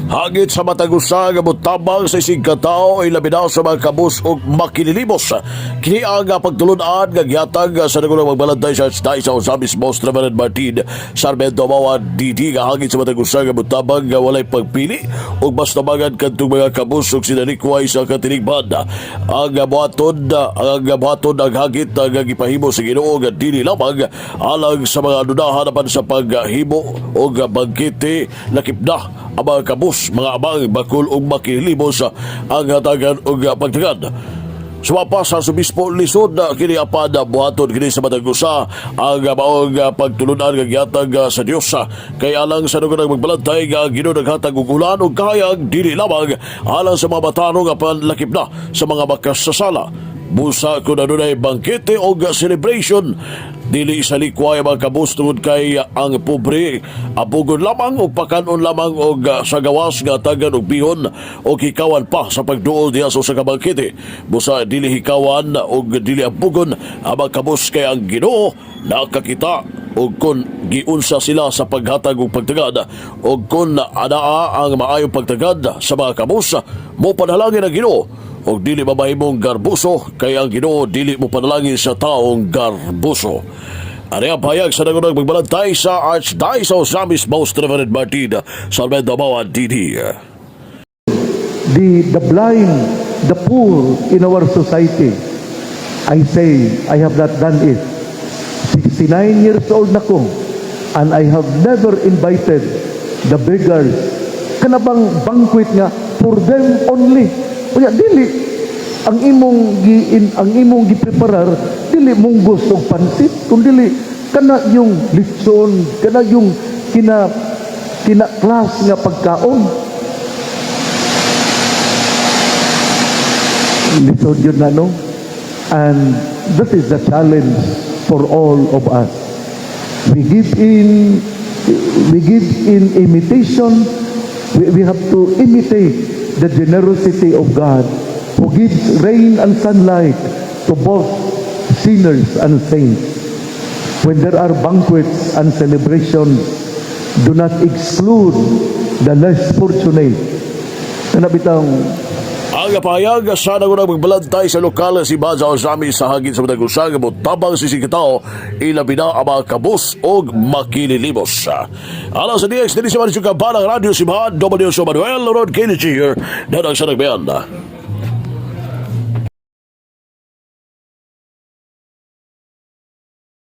Hagit sa matag usa nga motabang sa isig katao ay labi na sa mga kabus ug makinilimos. Kini ang pagtulun-an nga gihatag sa nagunang magbalantay sa Archdiocese sa Ozamiz, Most Reverend Martin Sarmiento Mawa DD, nga hagit sa matag usa nga motabang nga walay pagpili ug mas tabangan kadtong mga kabus ug sinalikway sa katinigban. Ang buhaton ang hagit nga gipahimo sa Ginoo nga dili lamang alang sa mga anunahan apan sa paghimo og bangkete, lakip na ang mga kabus, mga amang, bakul ug makilimos ang hatagan og pagtagad. Sumapa sa Arsobispo, lisod na kini apan buhaton kini sa matag usa ang maong pagtulunan nga gihatag sa Dios, kay alang sa nagunang magbalantay nga ang Ginoo naghatag og ulan ug kahayag dili lamang alang sa mga matarong apan lakip na sa mga makasasala. Busa kung adunay bangkete o celebration, dili sa likway ang mga kabus tungod kay ang pobre abugon lamang o pakanon lamang og sa gawas nga tagan og bihon o hikawan pa sa pagduol diha sa usa ka bangkete. Busa dili hikawan og dili abugon ang mga kabus kay ang Ginoo nakakita og kun giunsa sila sa paghatag og pagtagad, og kun anaa ang maayong pagtagad sa mga kabus, mo panalangin ang Ginoo og dili mamahimong garbuso kay ang Ginoo dili mo panalangin sa taong garbuso. Ani ang pahayag sa nagunang magbalantay sa Archdiocese of Ozamiz, Most Reverend Martin Sarmiento Mawa DD. The blind, the poor in our society. I say, I have not done it. 69 years old na ko, and I have never invited the beggars. Kana bang banquet nga for them only. Unya dili ang imong gipreparar dili munggos og pansit, kun dili kana yung lechon, kana yung kina kina class nga pagkaon. Lisod yun na, no? And that is the challenge for all of us. We give in imitation. We have to imitate the generosity of God who gives rain and sunlight to both sinners and saints. When there are banquets and celebrations, do not exclude the less fortunate. Kana bitang Ang pahayag sa nagunang magbalantay sa lokal si Baza Ozami sa hagit sa matag usa nga motabang sa isig katao, ilabi na ang mga kabus og makinilimos. Alang sa DX, dili sa Marisyo Kabanang Radyo Simbahan, W. Manuel Rod Kennedy here, Dadang sa Nagbayan.